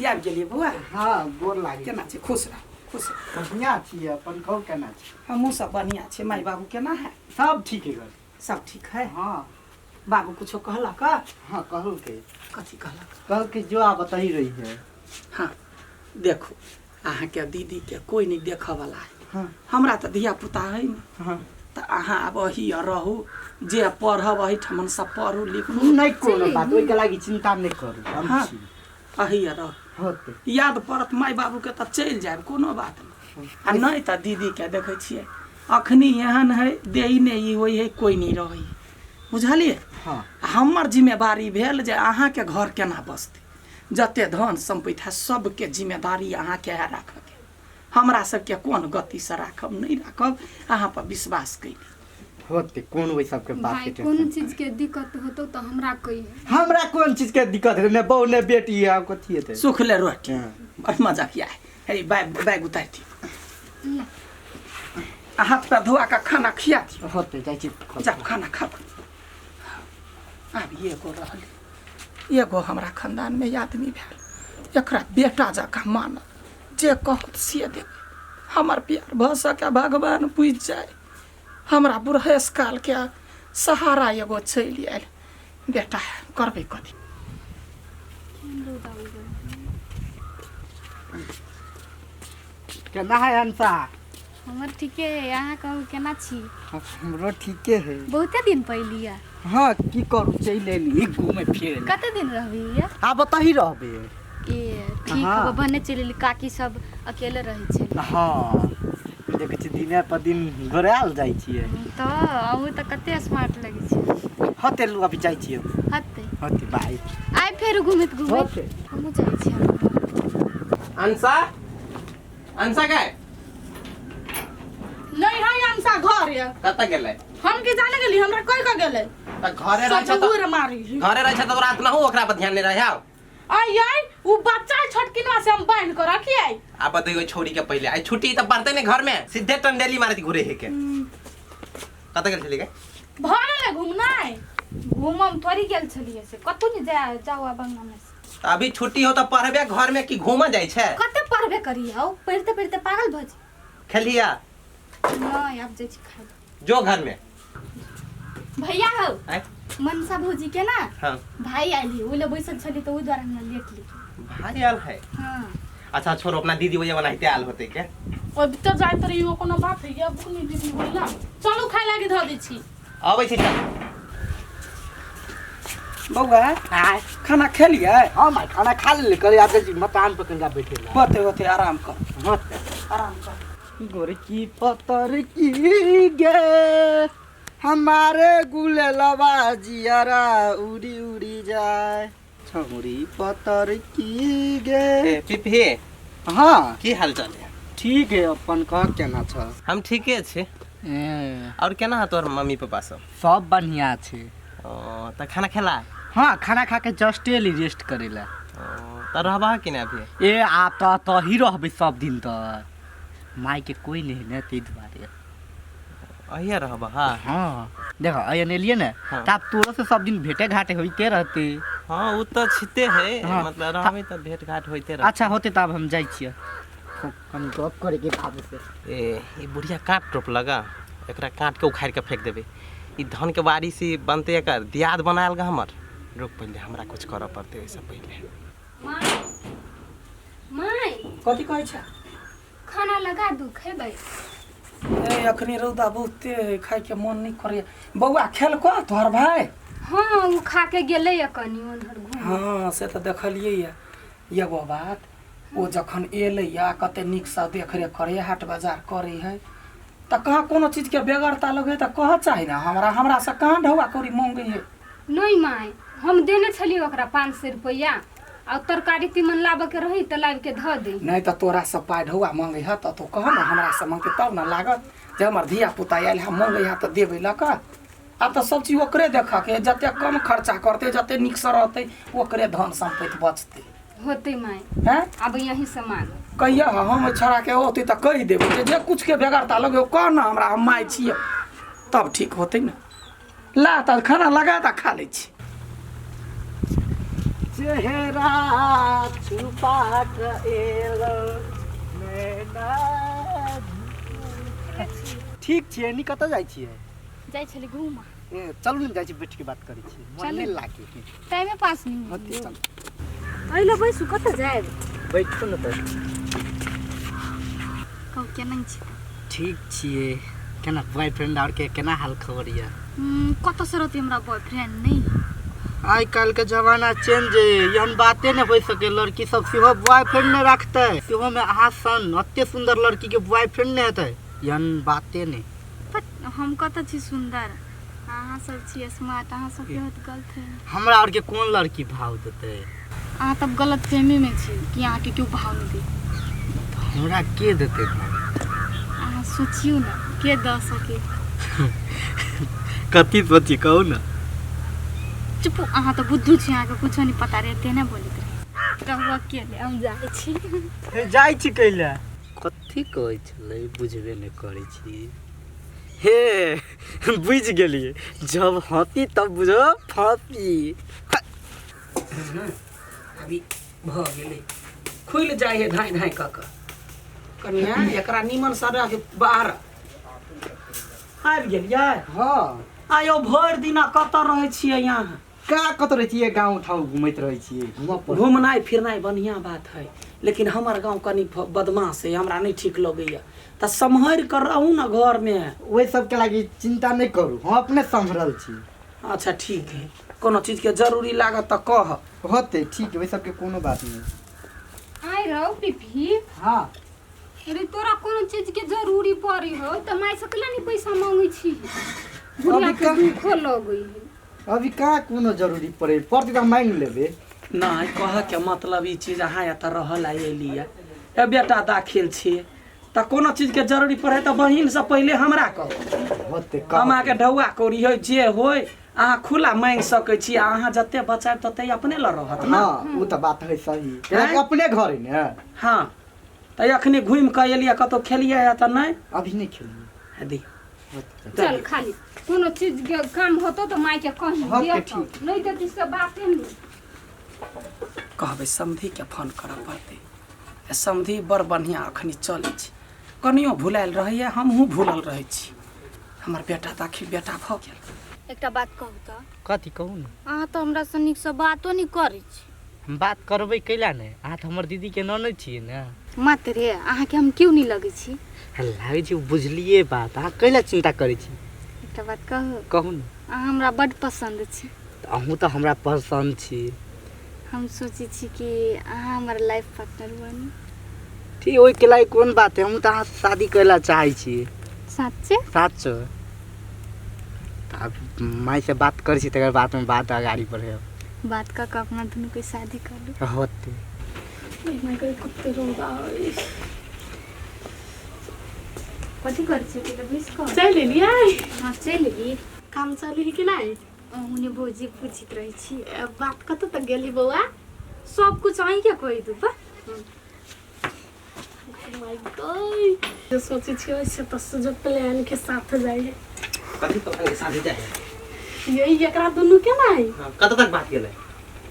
आबि गेलियै बौआ। हाँ, गोर लागै। केना छी? खुश रह, खुश रह। बढ़िआँ छी, अपन कहू केना छी? हमहूँ सब बढ़िआँ छी। माय बाबू केना है? सब ठीक है घर। सब ठीक है? हाँ। बाबू कुछो कहलक? हाँ, कहलकै। कथी कहलक? कहलकै जो आब तही रही है। हाँ, देखू अहाँके दीदीके कोइ नहि देखऽवला है। हाँ। हमरा तऽ धिया पुता है ने। हाँ। तऽ अहाँ आब अही रहू, जे पढ़ब एहिठमन सब पढ़ू लिखू। नहि कोनो बात, ओहिके लागि चिंता नहि करू, हम हाँ। छी। अही रहू। होतै। याद पड़त माय बाबूके तऽ चलि जायब, कोनो बात नहि। आ नहि तऽ दीदीके देखै छियै अखनी एहन है, देही नहि ई होइ है, कोइ नहि रहै, बुझलियै? हाँ। हमर जिम्मेदारी भेल जे अहाँके घर केना बसतै, जते धन सम्पत्ति है सबके जिम्मेदारी अहाँके है राखऽके। हमरा सबके कोन गतिसँ राखब नहि राखब, अहाँ पर विश्वास कैली। होते कोन ओहि सबके बात भाई के कोन टेंशन। चीज के दिक्कत होतो तो हमरा कहिए। हमरा कोन चीज के दिक्कत है, ने बहू ने बेटी है, आब कथी हेतै? सुखले रोटी। हाँ। बड़ मजा किया है। हे बैग बैग उतारि दियौ। ला। आ हाथ पैर धोआ कऽ खाना खिया दियौ। होते जाइ छी। जाउ खाना खाउ। आब एगो रहल, एगो हमरा खानदानमे आदमी भेल, एकरा बेटा जकाँ मानब, जे कहत से देबै। हमर प्यार भऽ सके भगवान बुझि जाय। हमरा बुढ़ेस कालके सहारा एगो चलि आयल बेटा, करबै कथी? केना है अंसा? हमर ठीके है, अहाँ कहू केना छी? हमरो ठीके है। बहुते दिन पहली है। हाँ, की करू, चलि एली घूमे फिरे। कते दिन रहबी ये? आब ओतही रहबे। ए ठीक। हाँ। हब बने चलि एली, काकी सब अकेले रहै छै। हाँ, देखै छी दिने पर दिन गोरायल जाइ छियै। तऽ अहूँ तऽ कते स्मार्ट लगै छै। होते लू, अभी जाइ छियै। हते। होते, बाय। आइ फेर घुमैत घुमैत। होते। हमहूँ जाइ छियै। अंशा, अंशा गए? नहीं है अंशा घर ये। कतऽ गेलै? हम की जाने गेली, हमरा कोई का गेलै। तऽ घरे रहै छै सब मारी। घरे रहै छै तऽ रात न हो ओकरा पर ध्यान नहीं रहै आउ। आई आई उ बच्चा है छोटकिनवा से हम बांध कर रखिए। आ बतैयो छोरी के पहिले आई छुट्टी तऽ पड़ते नहीं घर में, सीधे टंडेली मारत घुरे हे के। कतऽ गेल छली गे? भऽ गेलै घुमनाइ? घूमम थोड़ी गेल छलियै से, कतहु नहि जा जाउ आब अंगना में से। तऽ अभी छुट्टी हो तऽ पढ़बे घर में कि घूमऽ जाइ छै? कते पढ़बे करी हौ, पढ़ते पढ़ते पागल भऽ जाइ। खेलिया? नहि, आब जाइ छी खाइ लए। जो घर में। भैया हौ। आँय? मनसा भौजी के ना हाँ। भाई आयल है, ओहि लए बैसल छली तऽ ओहि दुआरे हमरा लेट ली। भाई आयल है? हाँ। अच्छा छोड़ो, अपना दीदी वजह बनाइते आयल होते के। अब तो जाइत रही, ओ कोनो बात है अब नहीं दीदी बोला चलू खाय लागी धऽ दै छी। अबै छी चल। बौआ आय। खाना खेलियै? हाँ माय, खाना खा लेली, कहली आब जाइ छी मकान पर कनिका बैठे ला। होते होते, आराम कर। होते। आराम कर। गोरकी पतर की गे हमारे गुलेलवा जियरा उड़ी उड़ी जाए, छौरी पतर की गे। ए पिपही। हाँ। की हाल चाल है? ठीक है, अपन कह केना छ? हम ठीके छी। ए। और केना है तोहर मम्मी पापा सब? सब बढ़िया छै। ओ तऽ खाना खेला? हाँ, खाना खा के जस्ट एली रेस्ट करेला। ओ तऽ रहबा कि नहि अभी? ए आ तऽ तही रहबै सब दिन, तऽ माय के कोई नहीं ने, ताहि दुआरे। अहिया रहबा? हाँ। हाँ, देखो अयन एलिए ने। हाँ। तऽ आब तोरो से सब दिन भेटे घाटे होइते रहते। हाँ, ओ तऽ छिते है। हाँ। मतलब रहबे तऽ भेंट घाट होइते रहते। अच्छा होते, तऽ आब हम जाइ छियै, कनि गप करे के बाबू से। ए ई बुढ़िया काँट रोप लगा, एकरा काट के उखाड़ के फेंक देबै। ई धन के वारिस ई बनतै, एकर दियाद बनायल गा हमर। रुक, पहिले हमरा कुछ करऽ पड़तै ओहिसँ पहिले। माय, माय। कथी कहै छै? खाना लगा दू, खेबै। ए अखनी रौदा बहुते है, खाइके मन नहि करैया। बौआ खेलको तोहर भाय? हाँ, ओ खा के गेलै या कनि उधर घूम। हाँ, से तऽ देखलियै या। एगो बात, ओ जखन एलै या कते नीकसँ देखरेख करै हाट बाजार करै है, तऽ कहाँ कोनो चीजके बेगरता लगै तऽ कहऽ चाही ने हमरा। हमरासँ कहाँ ढौआ कौड़ी मङ्गै है? नहि माय, हम देने छलियै ओकरा 500 रुपैआ, आ तरकारी तीमन लाबऽके रही तऽ लाबिके धऽ दै। नहि तऽ तोरासँ पाइ ढौआ मङ्गै है तऽ तू कह ने, हमरासँ मङ्गतै तब ने लागत जे हमर धिया पुता आयल है, मङ्गै है तऽ देबै लऽ कऽ। आब तऽ सब चीज ओकरे देखऽके है, जते कम खर्चा करतै, जते नीकसँ रहतै, ओकरे धन सम्पत्ति बचतै। होतै माय। हैं? आब यहीं से मांग। कहिया हम ओहि छौड़ाके औतै तऽ कहि देबै जे जे कुछके बेगरता लगै कह ने हमरा, हम माय छियै, तब ठीक होतै ने। ला तऽ खाना लगा तऽ खा लै छी। चेहरा छुपा के एलो नैना। ठीक छियै नी? कतऽ जाइ छियै? जाइ छली घूमऽ। ए, चलू ने, जाइ छी, बैठ के बात करै छी, मन चलू। नहि लागे। टाइमे पास नहीं होते, होइए। चलू। अइलो, बैसू, कतऽ जायब? बैठू ने तऽ। कहू, केना छी? ठीक छियै। केना बॉयफ्रेंड आओर के केना हाल खबर यऽ? कतऽसँ रहतै हमरा बॉयफ्रेंड? नहि। आइ काल्हि के जमाना चेंज है, एहन बाते नहि होइ सके। लड़की सब सेहो बॉयफ्रेंड नहि रखतै, सेहोमे अहाँ सन एते सुन्दर लड़की के बॉयफ्रेंड नहि हेतै, एहन बाते नहि। बट हम कतऽ छी सुन्दर? अहाँ सब छी स्मार्ट, अहाँ सबके होत गर्लफ्रेंड। हमरा आरके कोन लड़की भाव देतै? अहाँ तब गलत फहमीमे छी कि अहाँके केओ भाव नहि दे। हमरा के देतै भाव? अहाँ सोचियौ ने, के दऽ सके? कथी सोची, कहू ने। चुप, अहाँ तऽ बुद्धू छी, अहाँके कुछो नहि पता रहै, तेने बोलैत रहे। रहू अकेले, हम जाइ छी। जाइ छी कैले? कथी कहै छलै, बुझबे नहि करै छी। हे, बुझि गेलियै, जब हँसी तब बुझो फाँसी। अभी भऽ गेलै, खुलि जाइ है धाँइ धाँइ कऽ कऽ। कनिया, एकरा निमन सँ रख। बाहर आबि गेलियै? हँ। आयो, भरि दिना कतऽ रहै छियै अहाँ? का कतऽ रहै छियै, गाँव ठाउँ घुमैत रहै छियै, घूमऽ पड़ै। घुमनाइ फिरनाइ बढ़िआँ बात है, लेकिन हमर गाँव कनि बदमाश है, हमरा नहि ठीक लगैया, तऽ सम्हरि कऽ रहू ने घरमे। ओहि सबके लागि चिन्ता नहि करू, हम अपने सम्हरल छी। अच्छा, ठीक है, कोनो चीजके जरूरी लागत तऽ कह। होतै, ठीक है, ओहि सबके कोनो बात नहि। आइ रौ पिपही। हँ। अरे, तोरा कोनो चीज के जरूरी पड़ी हो तऽ माय से कैला नहीं पैसा मांगै छी? बुढ़िया के दुखो लगै है। अभी कहाँ कोनो जरूरी पड़े, पड़तै तऽ हम मांगि लेबै। नहि, कहऽके मतलब ई चीज अहाँ एतऽ रहल एलियै, ए बेटा दाखिल छी, तऽ कोनो चीजके जरूरी पड़े तऽ बहिनसँ पहिले हमरा कहू। होतै। हम अहाँके ढौआ कौड़ी होइ जे होइ, अहाँ खुला मांगि सकै छी, आ अहाँ जते बचायब तते अपने लऽ रहत ने। हँ, ओ तऽ बात है सही, कियाकि अपने घर है ने। हँ, तऽ एखनी घुमि कऽ एलियै, कतहु खेलियै तऽ नहि? अभी नहि खेलियै। दी। चल, खाली कोनो चीज के काम होतो तऽ माय के कही। हँ, के देतौ। ठीक। नहीं देती से बाते नहीं। कहबै समधिके फोन करऽ पड़तै। ए समधि बड़ बढ़िआँ अखनी चलै छै, कनियो भुलायल रहैए, हमहूँ भूलल रहै छी। हमर बेटा दाखिल बेटा भऽ गेल। एकटा बात कहू तऽ? कथी, कहू ने। अहाँ तऽ हमरा सँ नीकसँ बातो नहि करै छी। हम बात करबै कैला नहि? अहाँ तऽ हमर दीदीके ननद छियै ने। मत रे, अहाँके हम क्यों नहि लगै छी? लागै छै, बुझलियै बात, अहाँ कैला चिन्ता करै छी? एकटा बात कहू? कहू ने। अहाँ हमरा बड्ड पसन्द छी। तऽ अहूँ तऽ हमरा पसन्द छी। हम सोचै छी कि अहाँ हमर लाइफ पार्टनर बनी। ठीक, ओहिके लागि कोन बात है, हमहूँ तऽ अहाँसँ शादी करै ला चाहै छी। साच्चे? साचो। तऽ आब मायसँ बात करै छी, तकर बादमे बात अगाडि बढ़ेब। बात कऽ कऽ अपना दुनूके शादी कर लू। होतै। कते रौदा अछि। कथी करै छियै पहिले बैस कऽ? चलि एलियै? हँ, चलि एली। काम चलै है कि नहि? अहूँ भौजी पूछैत रहै छी। ए, बात कतऽ तक गेली बौआ? सब कुछ अहीँके कहि दू बा। My God, जे सोचै छियै से तऽ जो प्लान के साथ जाइ है। कथी प्लान के साथ जाइ है? यही एकरा दुनू के नहि। हाँ, कतऽ तक बात गेलै?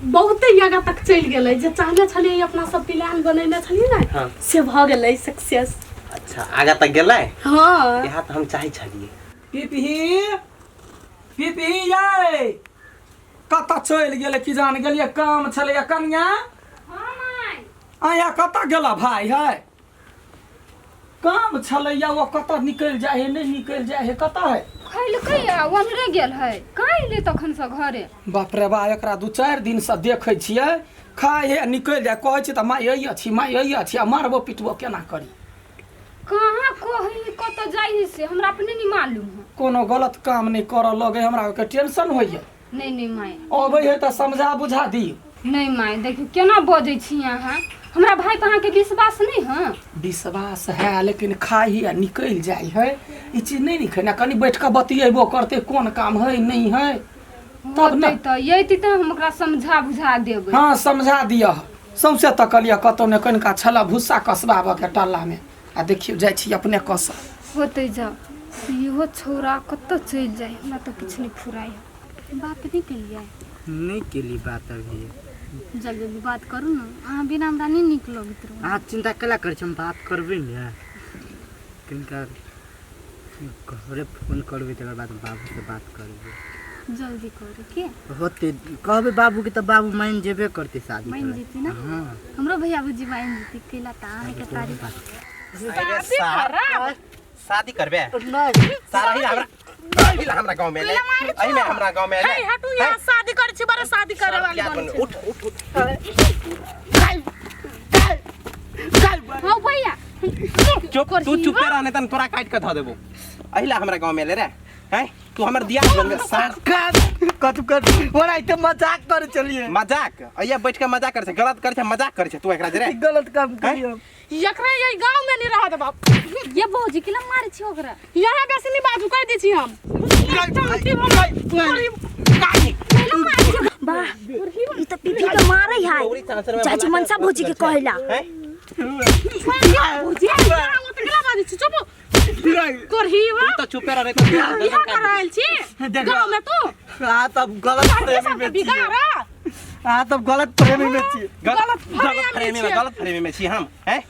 बहुते जगह तक चलि गेलै। जे चाहने छलियै, अपना सब प्लान बनेने छलियै ने, से भऽ गेलै सक्सेस। अच्छा, आगा तक गेलै? हँ। यहाँ तऽ हम चाहै छलियै। पिपही, पिपही यै, कतऽ चलि गेलै की जान गेलियै, काम छलैया। कनिया। हँ माय। आया, कतऽ गेला भाय है? काम छलैया, ओ कतऽ निकलि जाइ है, नहि निकलि जाइ है, कतऽ है? खैलकै आ ओन्हरे गेल है। कहाँ एलै तखनसँ घरे? बाप रे बा, एकरा 2-4 दिनसँ देखै छियै, खाइ है आ निकलि जाइ। कहै छै तऽ माय अइ अछि, माय अइ अछि, आ मारबो पिटबो केना करी? कहाँ कहै, कतऽ जाइ है से हमरा अपने नहीं मालूम है। कोनो गलत काम नहि करऽ लगै, हमरा ओहिके टेंशन होइए। नहीं नहीं माय। अबै है तऽ समझा बुझा दियौ। नहीं माय, देखियौ केना बजै छी अहाँ। हमरा भाई पर अहाँके विश्वास नहीं है? विश्वास है, लेकिन खाइ आ निकलि जाइ है, ई चीज नहि नीक है ने। कनि बैठ कऽ बतियेबो करतै, कोन काम है नहि है, तब ने। होतै तऽ अयती तऽ हम ओकरा समझा बुझा देबै। हँ, समझा दिअ। सौंसे तकलियै, कतहु नहि। कनिका छलए भुस्सा कसबाबऽके टल्लामे, आ देखियौ जाइ छी अपने कसऽ। होतै जाउ। इहो छौड़ा कतऽ चलि जाइ, हमरा तऽ किछु नहि फुराइ है। बात नहि केलियै? नहि केली बात अभी। जल्दी जल्दी बात करू ने अहाँ बिना हमरा नहि नीक लगैत रहू। अहाँ चिन्ता केला करै छी, हम बात करबै ने। किनका घरे फोन करबै, तकर बाद बाबूसँ बात करबै। जल्दी करू के होतै, कहबै बाबूके तऽ बाबू मानि जेबे करतै शादी मानि करै। जेतै ने? हँ। हमरो भैया भौजी मानि जेतै, कैला तऽ अहाँके तारीफ। अरे सार, शादी करबे? नहि। सारा ही हमरा ही हमरा गांव में ले, एही में हमरा गांव में ले। हे हटू यहाँ, शादी करै छी, बड़ा शादी करे वाली बन उठ उठ उठ। हौ भैया। चुप, तू चुपे रहने तन तोरा काट के धऽ देबो। अहिला हमरा गांव में ले रे हैं, तू हमर दिया बनबे सार। कथु कर ओना तऽ मजाक करे चलिए। मजाक अइया बैठ के मजाक करे छै, गलत करे छै, मजाक करे छै तू एकरा जे रे। गलत काम करियो। एकरा यही गाँव में नहीं रह देबा। ये भौजी केला मारै छी ओकरा? यहाँ बेसी नहीं बाजू, कह दै छी हम। वाह, ई त पीपी के मारै है। चाची मनसा भौजी के कहेला। हैं? भौजी केला बाजै छी? चुप करही वा। तू तो चुपे रह रे तो इहा कर रहल छी गाँव में तू। अहाँ सब गलत लड़की प्रेमी सबके में छी। बिगाड़। अहाँ सब गलत प्रेमी में छी। गलत गलत गलत फरेमी फ्रेमी में, छियै। गलत फ्रेमी में छी हम हैं।